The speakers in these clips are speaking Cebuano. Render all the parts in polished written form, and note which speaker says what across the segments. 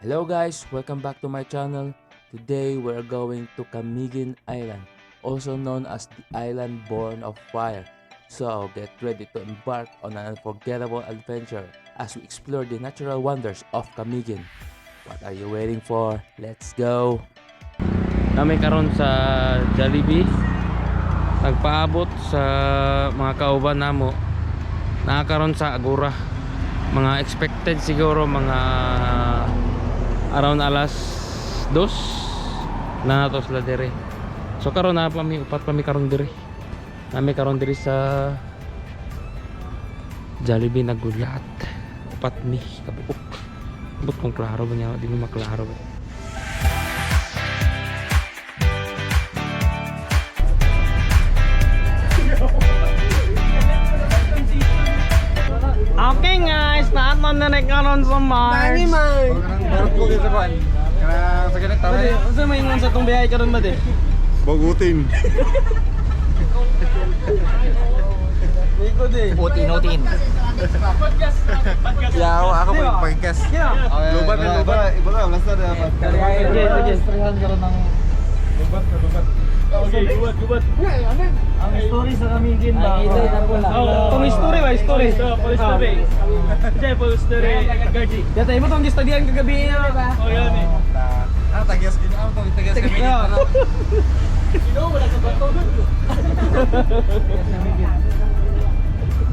Speaker 1: Hello guys, welcome back to my channel. Today we're going to Camiguin Island, also known as the island born of fire. So get ready to embark on an unforgettable adventure as we explore the natural wonders of Camiguin. What are you waiting for? Let's go!
Speaker 2: Kami karon sa Jollibee. Nagpaabot sa mga kauban namo. Nakakaron sa Agora. Mga expected siguro mga around alas 2 na nato sila dire. So karon na pa mi, upat pa mi karon dire. Nami karon dire sa Jollibee, nagulat. Upat mi kabuok. But kung klaro ba niya, di mo maklaro ba.
Speaker 3: Okay guys, naatan na na karon sa Mars.
Speaker 4: Kanang barko sa kwan. Kanang sa ganit tama.
Speaker 3: Bade, unsa may ingon sa tong biyahe karon ba de?
Speaker 4: Bagutin.
Speaker 3: Iko de.
Speaker 5: Utin, utin.
Speaker 4: Yaw, ako pag pagkas. Lubat na lubat. Iba ka, basta na dapat.
Speaker 3: Sige, sige.
Speaker 5: Ang story sa Camiguin ba? Ang ito,
Speaker 3: Tong story ba, story.
Speaker 6: Full story. Jay, full story. Gardi.
Speaker 3: Yata imo tong gistadian kagabi na ba?
Speaker 6: Oh, yan eh.
Speaker 4: Ah, tagyas gin. Ah, tong tagyas kami.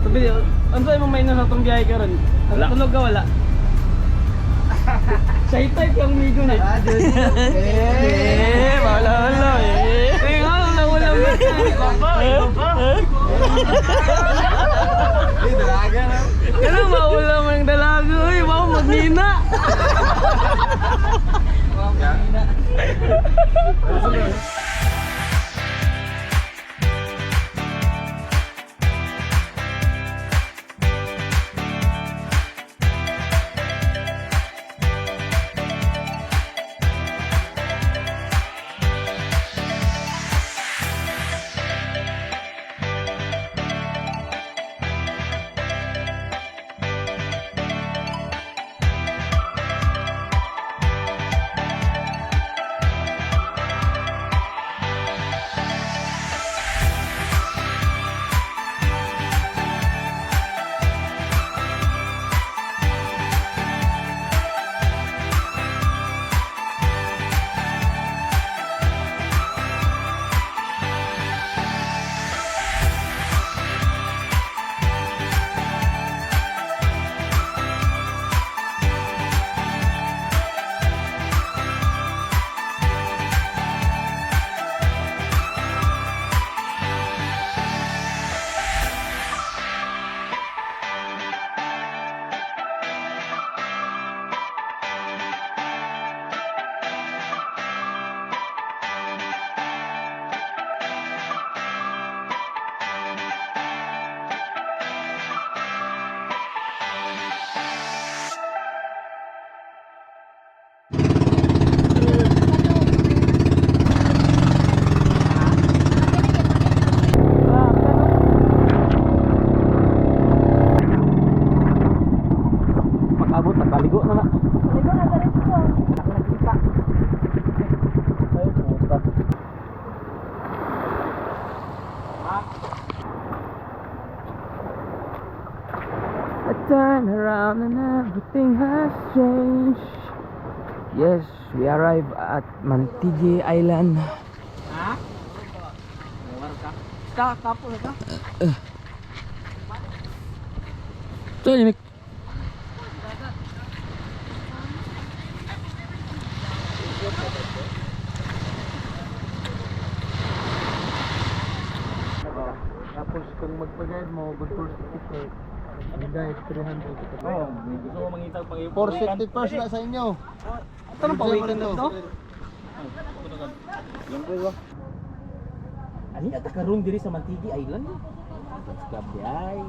Speaker 3: Sabi, unsa imong may ingon sa tong biyahe karon? Tulog ka wala? Sa type yung migo na. Eh, wala wala eh. Eh, wala wala.
Speaker 6: Ikaw pa, ikaw pa.
Speaker 4: Eh, dalaga na.
Speaker 3: Ano maula mo yung dalaga? Uy, wow, magnina.
Speaker 2: Pag-abot, nagkaligo na na.
Speaker 7: Ligo na diretso. Nakita.
Speaker 2: Ay, puta. I turn around and everything has changed. Yes, we arrive at Mantigi Island.
Speaker 3: Ha? Ka, kapo na ka?
Speaker 2: Ito, yun.
Speaker 4: Tapos kung magpag-guide mo, good for 60. Ang guide 300.
Speaker 6: Oh, gusto ko mangitag pang
Speaker 4: 460 first na sa inyo.
Speaker 3: Ito na pawikan na to?
Speaker 5: Ani ata karon diri sa Mantigi Island? Let's club di ay.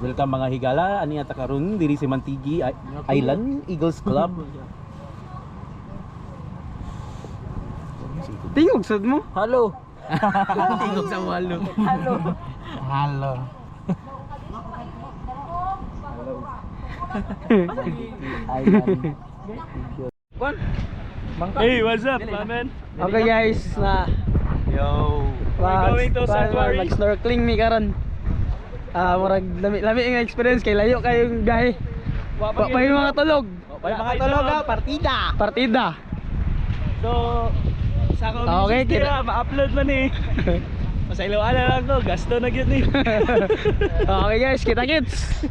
Speaker 5: Welcome mga higala, ani ata karon diri sa Mantigi Island Eagles Club.
Speaker 3: Tingog sad mo.
Speaker 5: Hello.
Speaker 2: Tingog sa walo.
Speaker 5: Hello. Island.
Speaker 6: Hey, what's up, my man?
Speaker 3: Okay guys, na
Speaker 5: Yo.
Speaker 6: We're going to Sanctuary.
Speaker 3: Mag snorkeling mi karon. Ah, murag lami lami nga experience kay layo kayong biyahe. Wa pa yung mga tulog.
Speaker 5: May mga tulog ha, partida.
Speaker 3: Partida.
Speaker 6: So, sa akong
Speaker 3: Okay,
Speaker 6: okay,
Speaker 3: kita-
Speaker 6: ma-upload man eh. Masailaw na lang ko, gasto na gyud ni.
Speaker 3: Okay guys, kita kits.